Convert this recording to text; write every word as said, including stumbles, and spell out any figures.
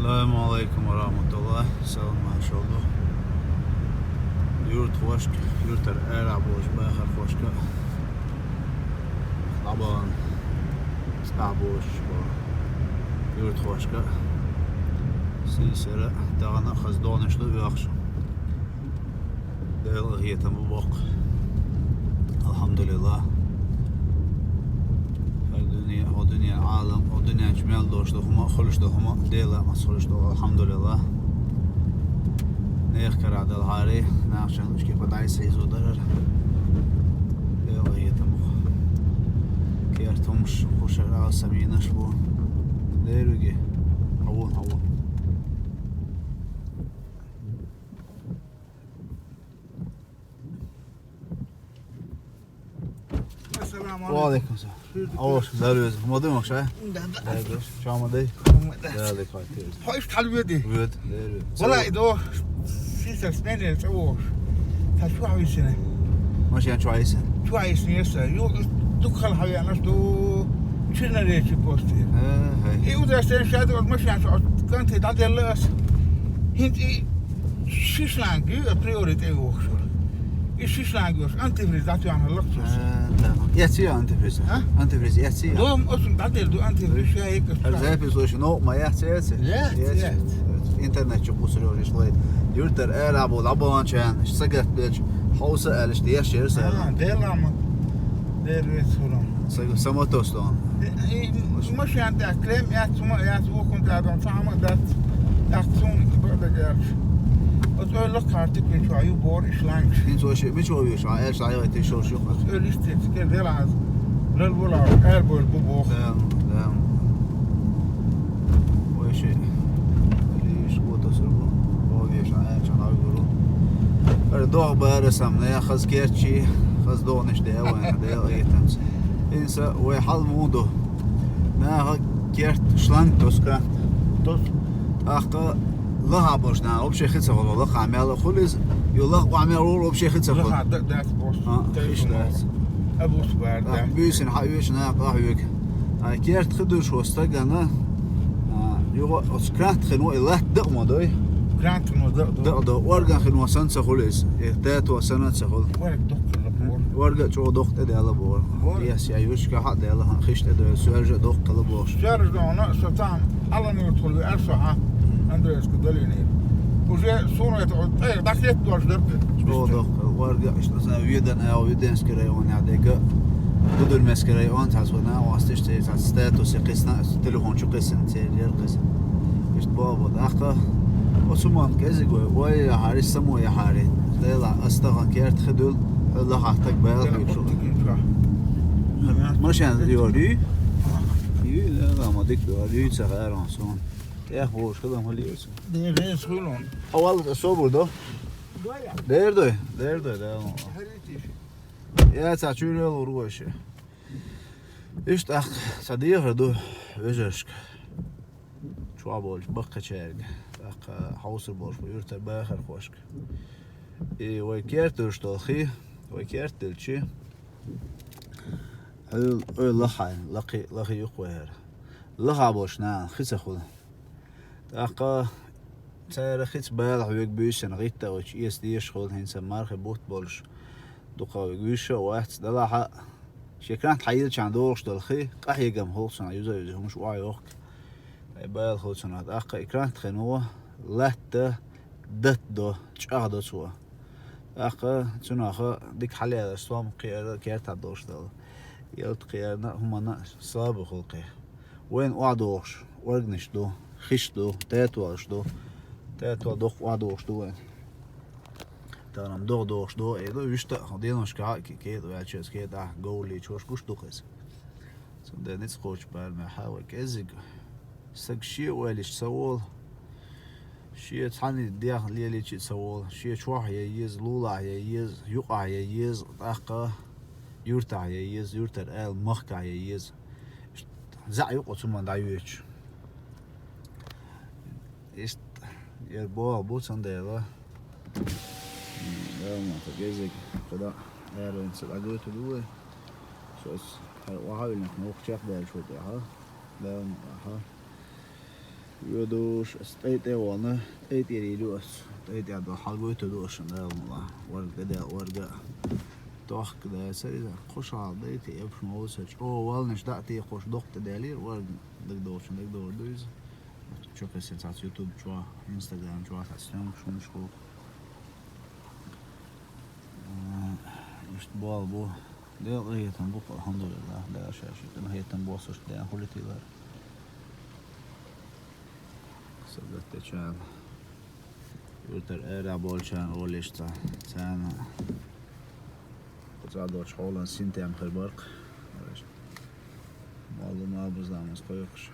Ассаламу алейкум ва рахматуллах. Салам маршалла. Юртхошка, юртара ара болчу бахархошка. Лабан. Цхьа болчу юртхошка. Сийсара, тахана хаза догӀанаш ду оьхуш. Делан къахетам бу боккха. Алхьамдулиллах. ХӀара дуьне, хӀо дуьнен Ӏалам, хӀо дуьнен чу мел долуш ду хӀума, хуьлуш ду хӀума, Делан маца хуьлуш ду, алхьамдулиллах. Нехан карахь далахьара, нахчан лучке по дайса изо дарар. Делан къахетам бу. Керт хӀумаш, хушара самийнаш бу. Леруге. Хьавон, хьавон. Ассаламу Ва алейкум. Алейкум салам. Шуьйра Авош, дика. Дарвез. Ма дуй махша? Да, да. Да, да. Чама дай? Ма да. Да, да, кхай тез. Хой, стал веди. Вед, да, вед. Вала идо. Сисер смене цавош. Та чу хьависина. Машин чу хьависина? Чу хьависина, яса. Ю, дукхал хьавианаш ду. Чирна речи пости. Э, хай. И удастен шад от машин чу от канти дадел ас. ХӀинца и ши шланг ю, априори тӀе вохуш. И ши шланг йош, антифриз дӀатоьхна лакхус. А, да. Эций антифриз? А? Антифриз эций? Дом, оцун дӀаделла ду антифриз, ша хӀекаш. Ар запись лош, но, ма эций, эций? Эц, эц. Эц. Интернет чу кусур йош, ишлай. Юртар, э, рабо, лабо анчан, сагат беч, хауса алиш, деш, ер сэр. А, делама. Дер вец хурам. Са-, самотос дон. И, и машин тӀехь клем яц, цума яц, вукхун тӀехь дон, цхьа хӀума дац. ТӀаккха суна бакъдерг аьлча. Оцу ойла кхартиг вин чохь ю бор ишланча. ХӀинца вай шиъ мича вовеш, а, аьлча, дӀайгӀайта йиш йолуш ю-кх. Оцу ойла иштта цига дела хьаза. Лал вала, аьр бор бу боху. Да, да. Вай шиъ. Лиш гуо тосур бу. Вовеш, а, аьлча, дӀайгӀур ву. Ара догӀа бара сам, на я хаза керчи, хаза догӀанаш де вайн, де айтанца. Инса вай хьал муду. Наха керт шланг тоска. Тос. ТӀаккха лаха бош на, вообще хи ца хуьлу, лаха мел хуьлу иза, ю лаха мел ву вообще хи ца хуьлу. Лаха да-, дац бос. А, хиш дац. Абус бар, а, да. Буьйсина хьа оьшу на, къахьоьгу. А, керт хи дуьш хӀо стагана, а, юха оцу крант хино и латта дакъа ма дой. Крант хино дакъа до. Дакъа до. Орган хино сан ца хуьлу иза. Э, тето сана ца хуьлу. Варг доккхула бор. Варга чӀогӀа доккха тӀе даьлла бора. Бора. Ес, я юшка хьа даьлла, хан хиш тӀе доьлла, соьржа доккхала бохуш. Соьржа дона, со цхьаьна Алан юрт хуьлу, аьлла со хьа, Андреевский долине. Уже суна это, вот, э, дакхет долуш дерг. ЧӀогӀа доккха. Варга, иштта, знаю, Ведан, а, Веденский район, я, дега. Гудурмецкий район, цхьа, цхьа, на, вастиш, цхьа, цхьа, статусе кхисна, телефон чу кхисна, церера кхисна. Иштта боху, тӀаккха оцу ман кӀезиг вай, вай яхьари, само яхьари. Дела, ас тахана керта хи дуьлу, хьо лахахь таг баьлла хьуьйцу. Машен йор юй? Юй, да, ма дика йор юй, ца гӀарон суна. ТӀех бохуш хилам хила юьйцу. Ден рейс хуьлун. Хьо валла собур до? Дер дой, дер дой, да. Я ца чуьйрел ур вайша. Иштта тӀаккха ца дехар ду, вежаршка. Чохь болчу баккхачаьрга, тӀаккха хьовсур болуш бу юьртара бахархошка. И вай керта дуьлуш долу хи, вай керта дуьлчи, хьуьл-, ой, лахьа, лакхи, лахи юккъе хӀара. Лаха болчу нахана хи ца хуьлу. ТӀаккха цара хица бала хьоьга буьйсина гӀитта а вачу эца дезаш хуьлу, хӀинца мархи бутт болуш. Дукха вуьйш а вац, далахьа а. Шен крант хьайилчахьана догӀуш долу хи, къахьегам хуьлу цунах, юза-юза хӀумаш охьайохку. Ай, бала хуьлу цунах, тӀаккха и крант хино, латта, дат до, чӀагӀдо цо. ТӀаккха цунах дика хьалаьлла стом кхиара, кертахь долуш долу. Ялта кхиарна а, хӀуманна а слабый хуьлу кхин. Вайна охьадогӀуш органаш ду, хиш ду, тетолаш ду. Тето доккха охьадогӀуш ду вайна. Тахана-м догӀа догӀуш ду, э, ду, вуьшта а, деношкахь а ке-, кета ваьлча, кета ахь говлийчош гуш ду-кх иза. Цундела ницкъ кхочу барамехь вай кӀеззиг. Стаг шен ойла йича ца волу, шен цхьаьна дегӀ лелийча а ца волу, шен чохь ян еза, лулахь ян еза, юкъахь ян еза, тӀаккха юьртахь ян еза, юьртара аьлла махкахь ян еза. Иштта заьӀа юкъа цу ма дӀайоьдуш. Иштта яра боху бу, цундела. Дала ма ца кезиг, кхидӀа аьррина ца дӀагойтур ду вай. Со ас хьайн охьа а виллина, муха чекхдаьллачул тӀаьхьа. Дала ма ахьа. Йо, душ, ас тӀай тӀе вална, тӀай тӀе рийду ас. ТӀай тӀе до хьалгойту душ, да, валла. Варга да, варга. Тохк да, сари, кхушал дайте, эпш молса, чӀо валнаш да, те кхуш дохта дали, варга даг долчун, даг дор дуйз. Чо кесен цац YouTube чо, Instagram чо, цац съёмкаш мунш хох. Ишт бал бу. Дел хетам бу, алхамдулиллах, да, шаши. Тем хетам бу, сушт да, хулитила. Сагатте чан. Юртар эра болчан олишта. Цана. Куца доч холан синтем хербарк. Малума бузамыз койкуш.